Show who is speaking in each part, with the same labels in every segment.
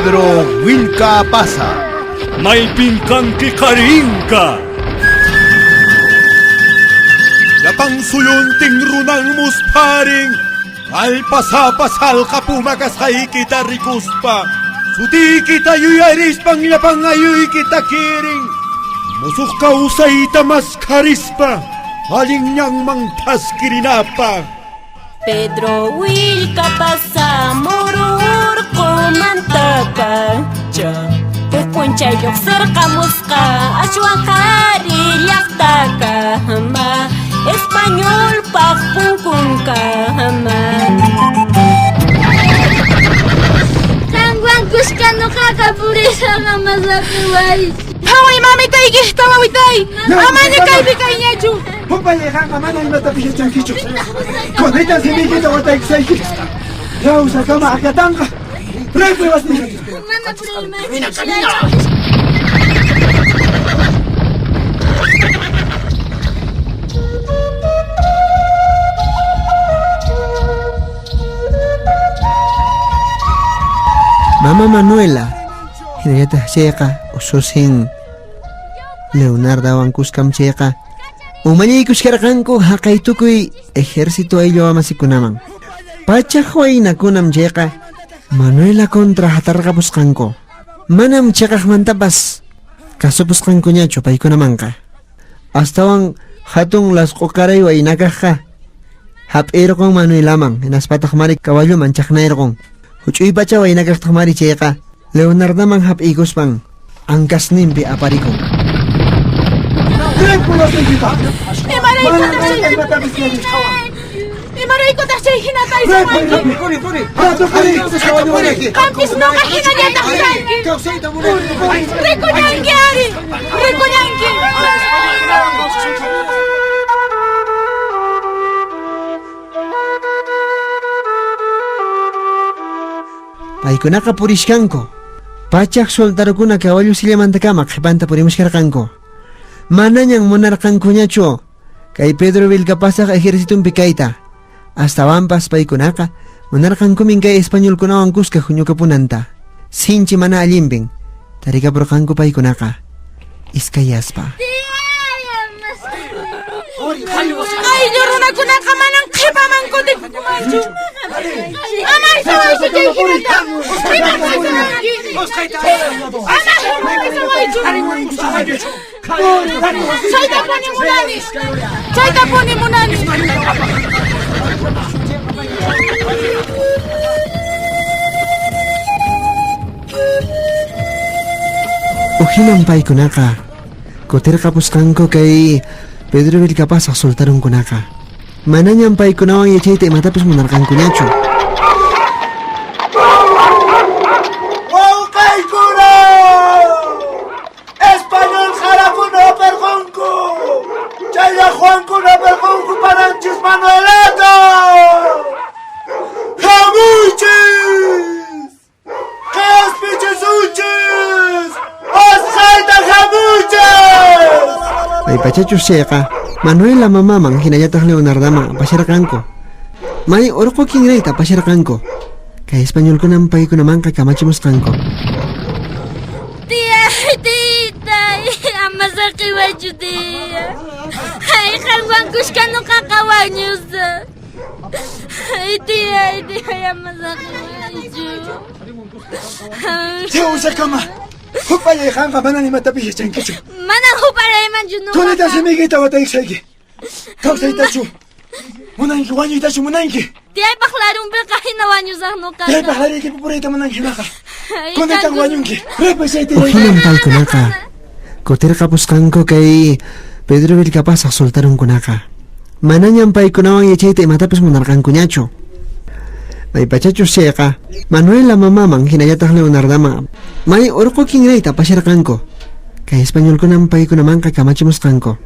Speaker 1: Pedro Willka Pasa.
Speaker 2: Maypin kanki qari inka?
Speaker 1: Llapan suyuntin runan muspharin, kallpasapa sallqa puma kasqaykita rikuspa, sutiykita yuyarispan llapan ayuykita kirin, musuq kawsayta maskharispa, allin ñanman thaskirinapaq.
Speaker 3: Pedro Willka Pasa muru urqumanta pacha, huk p'unchay lluqsirqamusqa ashwan qhari llaqtakama, españolpaq punkunkama.
Speaker 4: Qanwan kuska nuqaqa purisaq ama saqiway.
Speaker 5: Phaway mamitaykita wawitay, amaña kaypi kayñachu.
Speaker 6: Hupallay qanqa mana imatapis yachankichu. Kunita simiykita wataykusayki. Yawsakama akatanqa. Ripuy wasiyki.
Speaker 4: Mana puriymanchu.
Speaker 7: Mama Manuela, hinallataq chayqa ususin Leonardowan kuskam chayqa umalliykushkarqanku haqay tukuy ejército ayllu wamasikunaman. Pachak waynakunam chayqa Manuela contra hatarqapusqanku. Manam chiqaqmantapas kasupusqankuñachu paykunamanqa. Astawan hatun lasq'uqaray waynakaqqa hap'irqun Manuelaman, hinaspataq mari kawalluman chaqnayrqun. Huch'uy pacha waynakaqtaq mari chayqa Leonardoman hap'iykuspan ankasninpi aparikun.
Speaker 5: Imaraykutaq chay hinata aysawanki? Qampis nuqa hinallataq kanki. Rikullanki ari, rikullanki.
Speaker 7: Paykunaqa purishkanku. Pachak soldarukuna kawallu sillamantakama qhipanta purimushkarqanku. Manañan munarqankuñachu kay Pedro Vilcapasaq ejercitumpi kayta. Astawanpas paykunaqa munarqankumin kay españolkunawan kuska huñukapunanta. Sinchi mana allinpin tarikapurqanku paykunaqa iskayaspa.
Speaker 5: Ayllu runakunaqa manan qhipaman kutikunkumanchu. Ama aysawaychu chay hinata. Imam aysawanki? Ama aysawaychu. Chaytapuni munani. Chaytapuni munani.
Speaker 7: Uhinan paykunaqa kutirqapusqanku kay Pedro Vilcapasaq soltarunkunaqa. Manañan paykunawan yachayta imatapis munarqankuñachu.
Speaker 6: ¡Wawqaykuna! ¡Español jarakuna aparqunku! ¡Chaylla Juankuna aparqunku paranchis Manuelata! ¡Hamuychis! ¡Qhaspichisunchis! ¡Osqhayta hamuychis!
Speaker 7: Maypachachus chayqa Manuela mamaman hinallataq Leonardaman apasharqanku. May urqu kinrayta apasharqanku. Kay españolkunam paykunamanqa kamachimusqanku.
Speaker 4: Tía, tita, ama saqiwaychu tía. Ay, qanwan kuska nuqaqa wañusaq. Ay, tía, ay, tía, ama saqiwaychu.
Speaker 6: Chawsakama, hupallay qanqa manan imatapis yachankichu.
Speaker 4: Manan huparaymanchu nuqaqa.
Speaker 6: Kunita simiykita wataykusayki. Kawsaytachu munanki, wañuytachu munanki.
Speaker 4: Tiyaypaq larunpiqa hina wañusaq nuqaqa.
Speaker 6: Tiyaypaq laruykipi puriyta munanki hinaqa.
Speaker 4: Ay,
Speaker 6: Kunitan
Speaker 4: qanku-
Speaker 6: wañunki. Ripuy chay tiyayki.
Speaker 7: Uhinan paykunaqa kutirqapusqanku kay Pedro Vilcapasaq soltarunkunaqa. Manañan paykunawan yachayta imatapis munarqankuñachu. Maypachachus chayqa Manuela mamaman hinallataq Leonardaman may urqu kinrayta apasharqanku. Kay españolkunam paykunamanqa kamachimusqanku.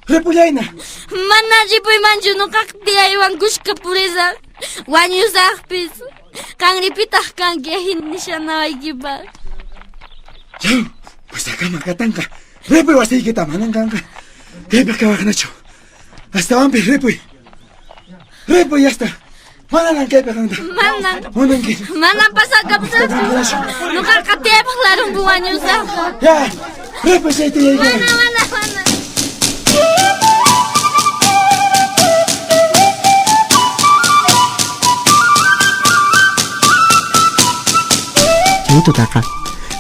Speaker 6: Ripullayna.
Speaker 4: Mana ripuymanchu nuqaqa tiyaywan kuska purisaq, wañusaqpis. Qanripitaq kanki nishanawaykipaq.
Speaker 6: Yaw, pues akama katanqa. Ripuy wasiykita manan kanqa. Kaypaq kawaqnachu. Astawanpis ripuy. Ripuy hasta. Manan kaypi qanta.
Speaker 4: Manan.
Speaker 6: Munanki.
Speaker 4: Manan pasakapusaqchu. Nuqaqa tiyaypaq larunku wañusaq.
Speaker 6: Ya, ripuy tiyayki.
Speaker 4: Mana, mana, mana.
Speaker 7: Chay tutaqa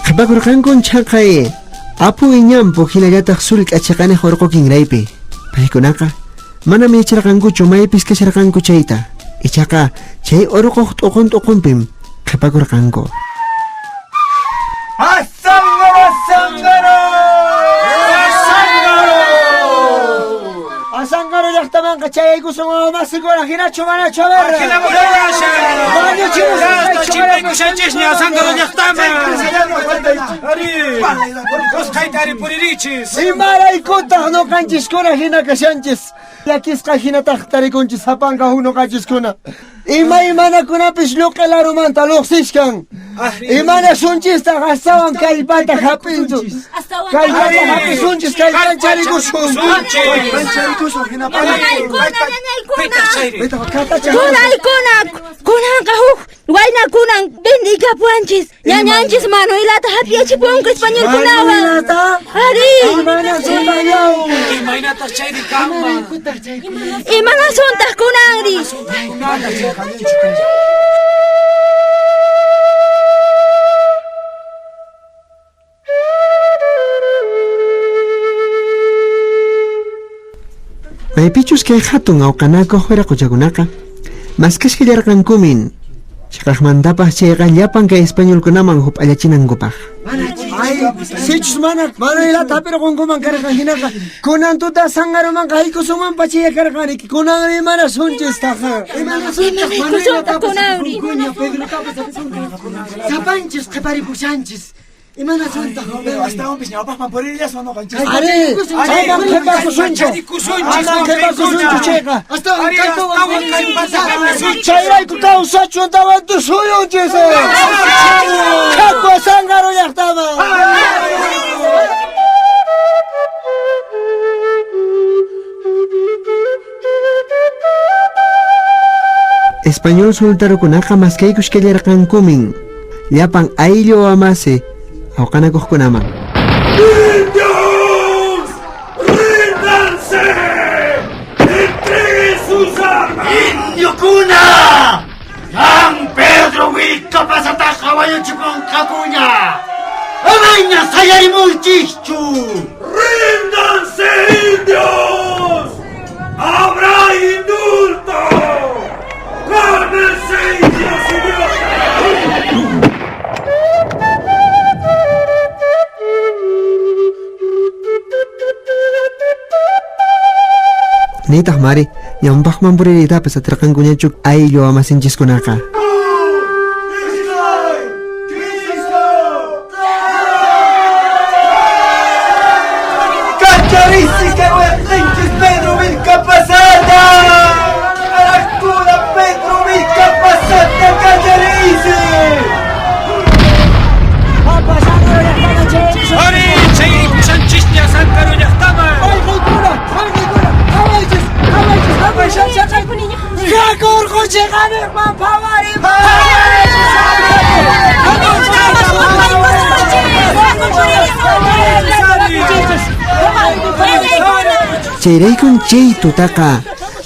Speaker 7: qhipakurqankun chhaqay apu iñampu hinallataq sullk'a chiqaniq urqu kinraypi. Paykunaqa manam yacharqankuchu maypis kasharqanku chayta. Ichaqa chay urquq t'uqun t'uqunpim qhipakurqanku.
Speaker 6: ¡Azángaro, azángaro! ¡Azángaro!
Speaker 8: Azángaro llaqtamanqa chayaykusun wawamasikuna hinachu manachu a ver.
Speaker 9: Chimpaykushanchisña Azángaro llaqtaman. Ari, usqhayta ari puririchis.
Speaker 8: Imaraykutaq nuqanchiskuna hina kashanchis. Llakisqa hinataq tarikunchis sapanka huk nuqanchiskuna. Imaymanakunapis lluq'i larumanta luqsishkan. Imana sunchistaq astawan kallpata hap'inchu. Kallpata hap'isunchis kallpancharikusun.
Speaker 6: Kallpancharikusun hinapari.
Speaker 4: Ñañaykuna, ñañaykuna.
Speaker 8: Katacha.
Speaker 4: Kunaykuna, kunanqa huk waynakunan vendikapuwanchis. Ñañanchis Manuelata hap'iyachipunku españolkunawan.
Speaker 8: Manuelata?
Speaker 4: Ari.
Speaker 8: Imanasuntaq yaw.
Speaker 9: Imaynataq chayri kanman?
Speaker 4: Imanasuntaq kunanri?
Speaker 7: Maypichus kay hatun awqanakuq wiraqochakunaqa maskashkallarqankumin chiqaqmantapas chayqa llapan kay españolkunaman hup'allachinankupaq.
Speaker 8: Ay, sichus mana Manuelata hap'irqunkuman karqan hinaqa kunan tuta Azángaro-manqa haykusunman pachaya karqan riki kunan imanasunchistaqa.
Speaker 4: Imanasuntaq kunanri?
Speaker 8: Sapanchis qhiparipushanchis. Imanasuntaq?
Speaker 6: Astawanpis ñawpaqman puririllaswan nuqanchis.
Speaker 8: Ari, aman qhipakusunchu. Aman qhipakusunchu chayqa.
Speaker 9: Ari, astawan kallpata hap'isunchis.
Speaker 8: Chayrayku kawsachun tawantusuyunchis. Haku Azángaro llaqtaman.
Speaker 7: Español sultarukunaqa maskaykushkallarqankumin llapan ayllu wamasi awqanakuqkunaman.
Speaker 2: ¡Indios! ¡Ríndanse! ¡Entreguen sus armas!
Speaker 10: ¡Indiokuna! ¡San Pedro Willkapasataqa wañuchipunqakuña! ¡Amaña sayarimuychischu!
Speaker 2: ¡Ríndanse, indios! ¡Habrá indulto! ¡Cálmense, indios idiotas!
Speaker 7: Nitaq mari ñawpaqman puririytapas atirqankuñachu ayllu wamasinchiskunaqa.
Speaker 6: ¡Kacharisi kay wayqinchis Pedro Vilcapasata! ¡Arakuna Pedro Vilcapasata kacharisi!
Speaker 9: Ari, chayaykushanchisña Azángaro llaqtaman.
Speaker 8: Wayqiykuna, wayqiykuna, hawaychis, hawaychis, hawaychis. Haku urquchiqaniqman phawari,
Speaker 7: Chayraykun chay tutaqa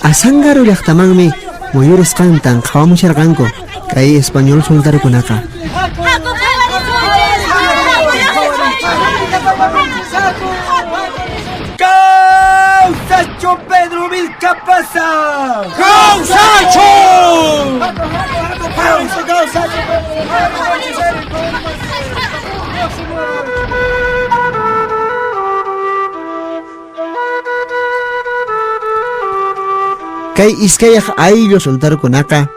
Speaker 7: Azángaro llaqtamanmi muyurisqantan qhawamusharqanku kay español soldarukunaqa.
Speaker 6: ¡Kawsachu Pedro Vilcapasa!
Speaker 9: ¡Kawsachu!
Speaker 8: Kawsachu,
Speaker 7: Kay iskayaq ayllu soldarukunaqa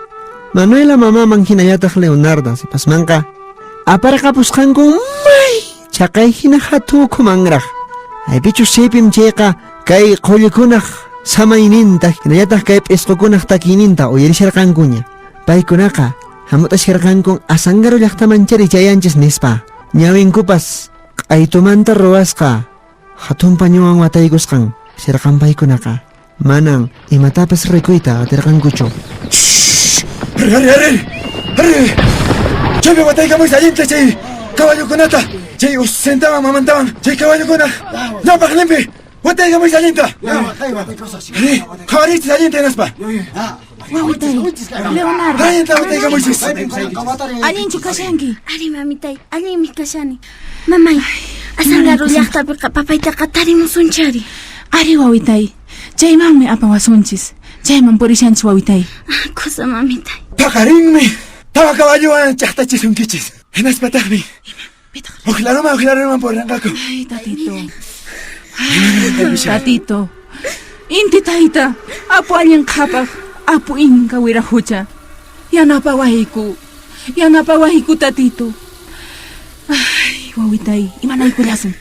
Speaker 7: Manuela mamaman hinallataq Leonardo sipasmanqa aparqapusqanku may chaqay hina hatun ukhumanraq. Aypichus chaypim chayqa kay qullikunaq samayninta hinallataq kay p'isqukunaq takiyninta uyarisharqankuña. Paykunaqa hamut'asharqanku Azángaro llaqtaman chari chayanchis nispa. Ñawinkupas q'aytumanta ruwasqa hatun pañuwan wataykusqan sirqan paykunaqa. Manan imatapas rikuyta atirqankuchu.
Speaker 6: Ari, ari, ari, ari. Chaypi wataykamuy allinta chay caballokunata, chay ususintawan mamantawan, chay caballokuna ñawpaqninpi wataykamuy allinta. Ari, qhawariychis allinta hinaspa.
Speaker 5: Wawitay, Leonardo.
Speaker 6: Allinta wataykamuychis.
Speaker 5: Allinchu kashanki?
Speaker 4: Ari, mamitay, allinmi kashani. Mamay, Asangaru llaqtapiqa papaytaqa tarimusunchari.
Speaker 5: Ari, wawitay, chaymanmi apawasunchis. Chayman purishanchis, wawitay.
Speaker 4: Kusa, mamitay.
Speaker 6: Paqarinmi tawa caballowan chaqtachisunkichis. Hinaspataqmi huk laruman purinqaku.
Speaker 5: Ay, tatito. Ay, tatito. Inti tayta, apu allin qhapaq, apu inka wirajucha. Yanapawayku. Yanapawayku, tatito. Ay, wawitay, imanaykullasun.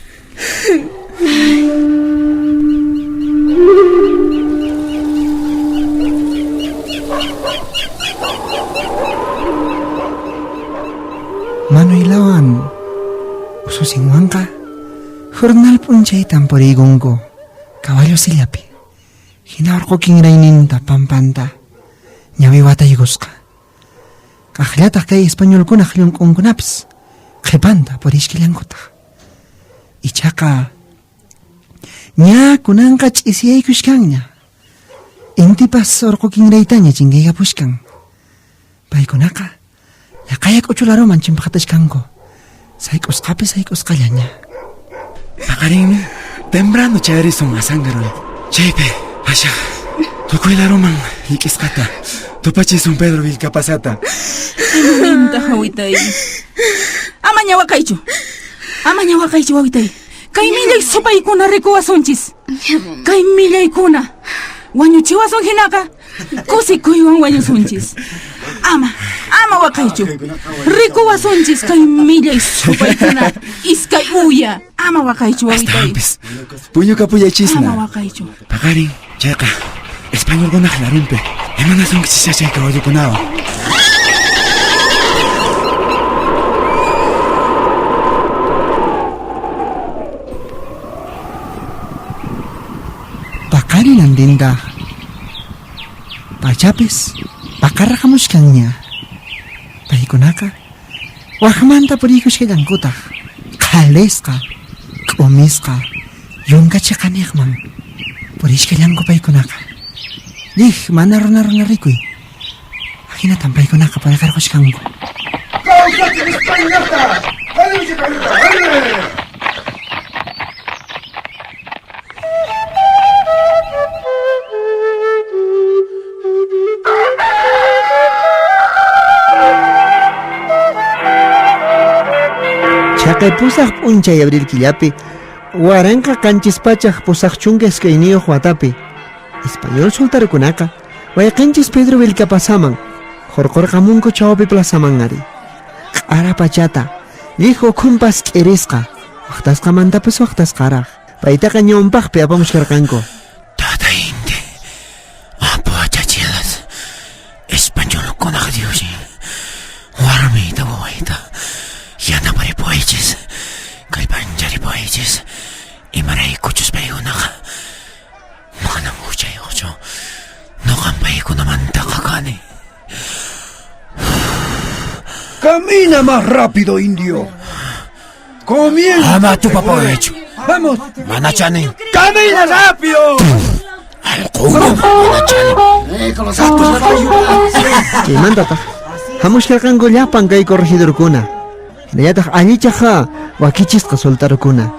Speaker 7: Manuelawan ususinwanqa jornal p'unchaytan puriykunku caballo sillapi. Hina urqu kinrayninta pampanta ñawi wataykusqa. Kaqllataq kay españolkunaq llunk'unkunapis qhipanta purishkillankutaq. Ichaqa ña kunanqa ch'isiyaykushkanña. Intipas urqu kinraytaña chinkaykapushkan. Paykunaqa laqaya k'uchularuman chimpaqatashkanku. Sayk'usqapi sayk'usqallaña.
Speaker 6: Paqarinmi temprano chayarisun Asangaru. Chaypi asha tukuy laruman llik'isqata tupachisun Pedro Vilcapasata.
Speaker 5: Allinta, wawitay. Amaña waqaychu. Amaña waqaychu, wawitay. Kay millay supaykuna rikuwasunchis. Kay millaykuna wañuchiwasun hinaqa kusikuywan wañusunchis. Ama, ama waqaychu. Rikuwasunchis kay millay supaykuna iskay uya. Ama waqaychu, wawitay.
Speaker 6: Astawanpis puñukapuyachisna.
Speaker 5: Ama waqaychu.
Speaker 6: Paqarin chayqa españolkunaq larunpi imanasunkichis chay caballokunawan.
Speaker 7: Paqarin andintaq pachapis paqarqamushkanña. Paykunaqa waqmanta puriykushkallankutaq qhalisqa, k'umisqa, yunka chiqaniqman purishkallanku paykunaqa. Lij mana runa runa rikuy. Ahinatan paykunaqa puriqarqushkanku.
Speaker 6: ¡Kawsachin España llaqta! ¡Ayushi, ayushi!
Speaker 7: Chaqay pusaq p'unchay abril killapi 1782 watapi español sultarukunaqa wayqinchis Pedro Vilcapasaman hurqurqamunku chawpi plazaman ari. Q'ara pachata lliq ukhunpas k'irisqa waqtasqamantapas waqtasqaraq. Paytaqa ñawpaqpi apamushkarqanku.
Speaker 6: Tata Inti, apu achachilas, españolkunaq Diosnin, warmiyta wawayta yanaparipuwaychis, kallpancharipuwaychis, imaraykuchus paykunaqa manam huchayuqchu, nuqam paykunamantaqa kani.
Speaker 2: Camina más rápido, indio. Comienza.
Speaker 6: Ama tupapawaychu.
Speaker 2: Vamos.
Speaker 6: Mana chanin.
Speaker 2: Camina rápido.
Speaker 6: Allquna mana chanin.
Speaker 7: Chaymantataq hamushkarqanku llapan kay corregidorkuna. Hinallataq allichaq wakichisqa soltarukuna.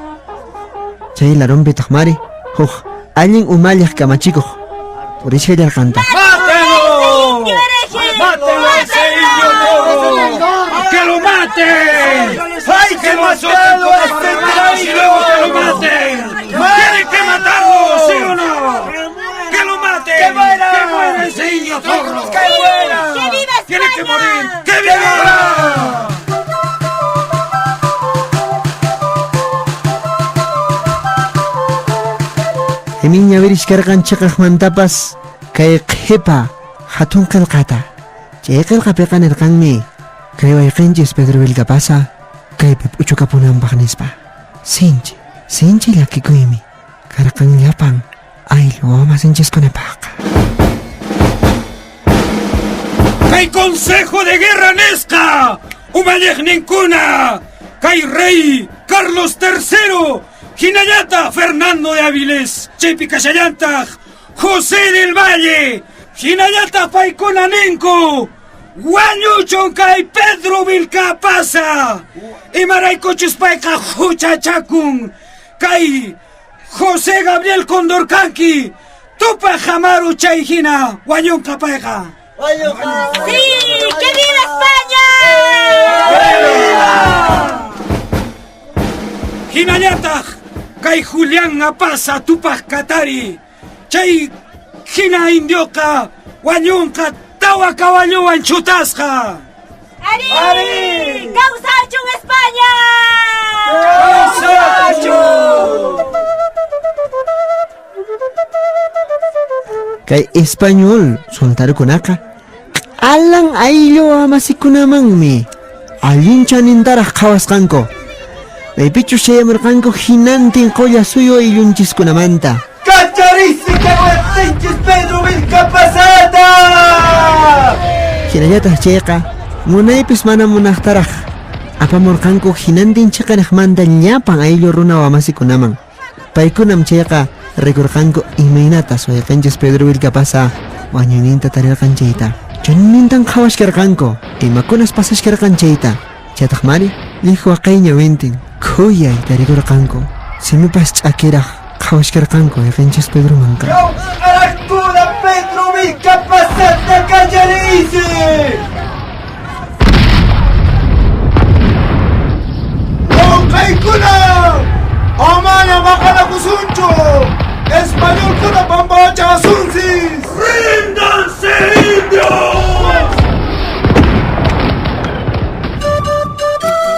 Speaker 7: Chay larunpitaq mari huk allin umalliq kamachikuq purishkallarqantaq.
Speaker 2: ¡Mátenlo! ¡Mátenlo a ese indio toro!
Speaker 9: ¡Que lo maten!
Speaker 2: ¡Hay que matarlo a este
Speaker 9: ¡Y luego que lo
Speaker 2: traidor!
Speaker 9: maten! ¡Tienen que matarlo, sí o no! ¡Que lo maten!
Speaker 2: ¡Que muera!
Speaker 9: ¡Que muera ese indio zorro!
Speaker 2: ¡Que muera!
Speaker 3: ¡Que viva
Speaker 9: ¡Tiene que
Speaker 3: España!
Speaker 9: morir! ¡Que viva!
Speaker 7: Hemiña wirishkarqan chiqaqmantapas kay qhipa hatun qillqata. Chay qillqapiqa nirqanmi kay wayqinchis Pedro Vilcapasa kaypi p'uchukapunanpaq nispa. Sinchi, sinchi llakikuymi karqan llapan ayllu wawamasinchiskunapaqqa.
Speaker 9: Kay Consejo de Guerra nisqa umalliqninkuna kay rey Carlos III hinallataq Fernando de Avilés chaypi kashallantaq José del Valle hinallataq paykuna ninku wañuchun kay Pedro Vilcapasa imaraykuchus payqa huchachakun kay José Gabriel Condorcanqui Tupaq Amaru chay hina wañunqa payqa.
Speaker 3: ¡Sí! ¡Que viva España!
Speaker 9: Hinallataq kay Julián Apaza Tupaq Katari chay hina indioqa wañunqa tawa kawalluwan chutasqa.
Speaker 3: ¡Ari! ¡Ari! ¡Kawsachun España!
Speaker 9: ¡Kawsachun!
Speaker 7: Kay español sultarukunaqa q'alan ayllu amasikunamanmi allin chanintaraq qhawasqanku. Maypichus chayamurqanku hinantin qulla suyu ayllunchiskunamanta.
Speaker 8: ¡Kacharisi kawaqtinchis Pedro Vilcapasata!
Speaker 7: Hinallataq chayqa munaypis mana munaqtaraq apamurqanku hinantin chiqaniqmanta llapan ayllu runa wamasikunaman. Paykunam chayqa rikurqanku imaynatas wayqinchis Pedro Vilcapasa wañuyninta tarirqan chayta. Chanintan qhawashkarqanku imakunas pasashkarqan chayta. Chaytaq mari lliw waqay ñawintin khuyay tarikurqanku. Simipas ch'akiraq qhawashkarqanku wayqinchis Pedromanqa.
Speaker 8: ¡Yawqarakuna Pedro Vilcapasata kachariysi!
Speaker 6: ¡Wawqaykuna! ¡Amana maqanakusunchu! ¡Españolkuna pampachawasunsis!
Speaker 9: ¡Ríndanse, indios!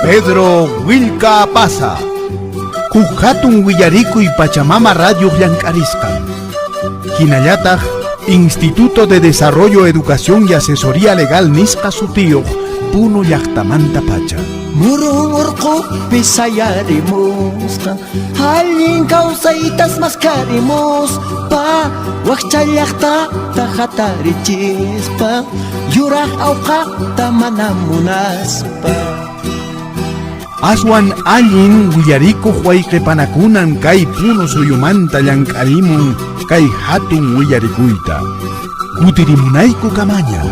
Speaker 11: Pedro Willka Apaza Huk hatun willarikuy Pachamama Radio llank'arisqan. Hinallataq Instituto de Desarrollo, Educación y Asesoría Legal nisqa sutiyuq Puno llaqtamanta pacha.
Speaker 12: Murun urqupi sayarimusqa allin kawsaytas maskarimuspa wakcha llaqtata hatarichispa yuraq awqata mana munaspa.
Speaker 11: Aswan allin willarikuq wayqipanakunan kay Puno suyumanta llank'arimun kay hatun willarikuyta. Kutirimunayku kamaña.